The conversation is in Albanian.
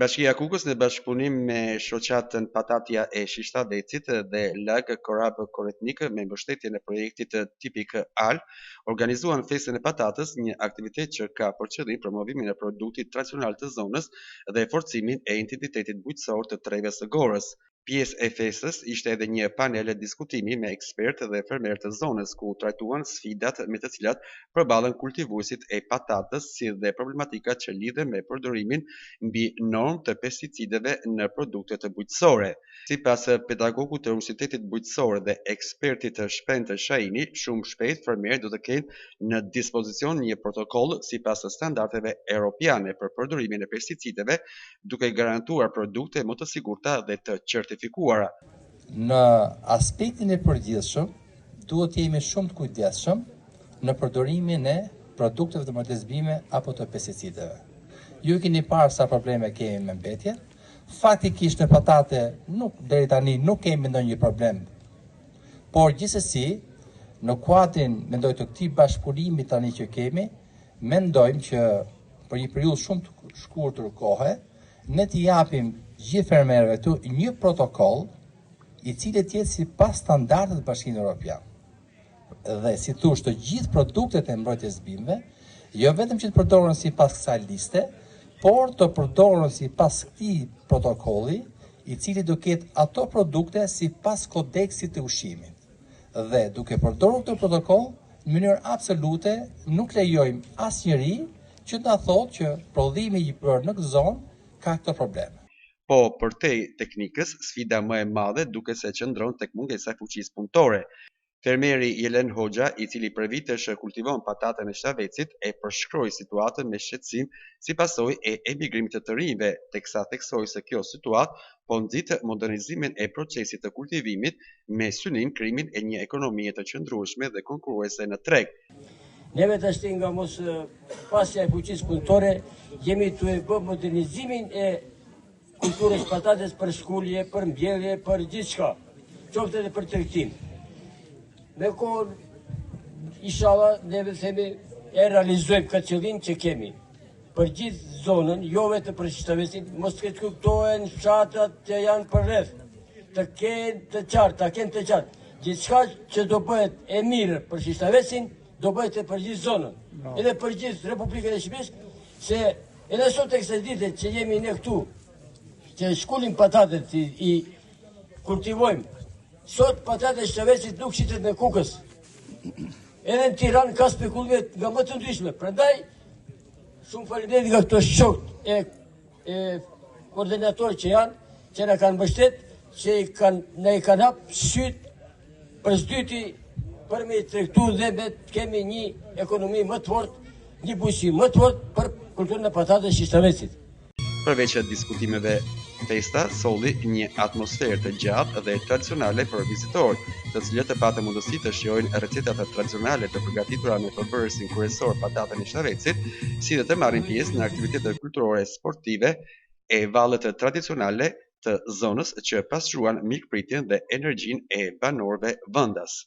Bashkia Kukës në bashkëpunim me shoqatën Patatja e Shishtavecit dhe Lag Korab Koritnik me mbështetjen e projektit Tipik Al organizuan Festën e Patatës, një aktivitet që ka për qëllim promovimin e produktit tradicional të zonës dhe forcimin e identitetit bujqësor të trevës së Gorës. Pjesë e festës ishte edhe një panel diskutimi me ekspertë dhe fermerë të zonës, ku u trajtuan sfidat me të cilat përballen kultivuesit e patatës si dhe problematikat që lidhen me përdorimin mbi normë të pesticideve në produktet bujqësore. Sipas pedagogut të Universitetit Bujqësor dhe ekspertit Shpend Shaini, shumë shpejt fermerët do të kenë në dispozicion një protokoll sipas standardeve europiane për përdorimin e pesticideve duke garantuar produkte më të sigurta dhe të certifikuara. Në aspektin e përgjithshëm, duhet të jemi shumë të kujdesshëm në përdorimin e produkteve të mbrojtjes bimëve apo të pesticideve. Ju keni parë sa probleme kemi me mbetje. Faktikisht në patate nuk deri tani nuk kemi ndonjë problem. Por gjithsesi, në kuadrin mendoj të këtij bashkëpunimi tani që kemi, mendojmë që për një periudhë shumë të shkurtër kohe, ne t'i japim gjithë fermerëve këtu një protokoll i cili të jetë sipas standardeve të Bashkimit Evropian. Dhe si thush të gjithë produktet e mbrojtjes bimëve, jo vetëm që të përdoren sipas kësaj liste, por të përdoren sipas këtij protokolli, i cili do ketë ato produkte sipas kodeksit të ushqimit. Dhe duke përdorur këtë protokoll, në mënyrë absolute nuk lejojmë asnjëri që të na thotë që prodhimi i bërë në këtë zonë ka këto probleme. Po përtej teknikës, sfida më e madhe duket se qëndron tek mungesa e fuqisë punëtore. Fermeri Jelen Hoxha, i cili prej vitesh kultivon pataten e Shtavecit, e përshkroi situatën me shqetësim si pasojë e emigrimit të të rinjve, teksa theksoi se kjo situatë po nxit modernizimin e procesit të kultivimit me synim krijimin e një ekonomie të qëndrueshme dhe konkurruese në treg. Neve tashti nga mos pasja e fuqisë punëtore, jemi tu e bë modernizimin e kulturës patates për shkulje, për mbjellje, për gjithçka, qoftë edhe për tregtim. Me kohë, ishalla, neve themi, e realizojmë këtë qëllim që kemi. Për gjithë zonën, jo vetëm për Shishtavecin, mos të keqkuptohen fshatrat që janë përreth, të kenë të qartë, ta kenë të qartë. Gjithçka që do bëhet e mirë për Shishtavecin, do bëhet edhe për gjithë zonën, edhe për gjithë Republikën e Shqipërisë, se edhe sot e kësaj dite që jemi ne këtu, që shkulim patatet i, i kultivojmë, sot patatet e Shishtavecit nuk shitet në Kukës. Edhe në Tiranë ka spekulime nga më të ndryshme. Prandaj shumë faleminderit nga këto shokët e e koordinatorë që janë, që na kanë mbështet, që i kanë na i kanë hap syt për së dyti për me i tregtu dhe me të kemi një ekonomi më të fortë, një bujqësi më të fortë për kulturën e patates Shishtavecit. Përveç diskutimeve, festa solli një atmosferë të gjallë dhe tradicionale për vizitorët, të cilët patën mundësi të shijojnë recetat tradicionale të përgatitura me përbërësin kryesor pataten e Shtavecit, si dhe të marrin pjesë në aktivitete kulturore sportive e vallet tradicionale të zonës që pasqyruan mikpritjen dhe energjinë e banorëve vendas.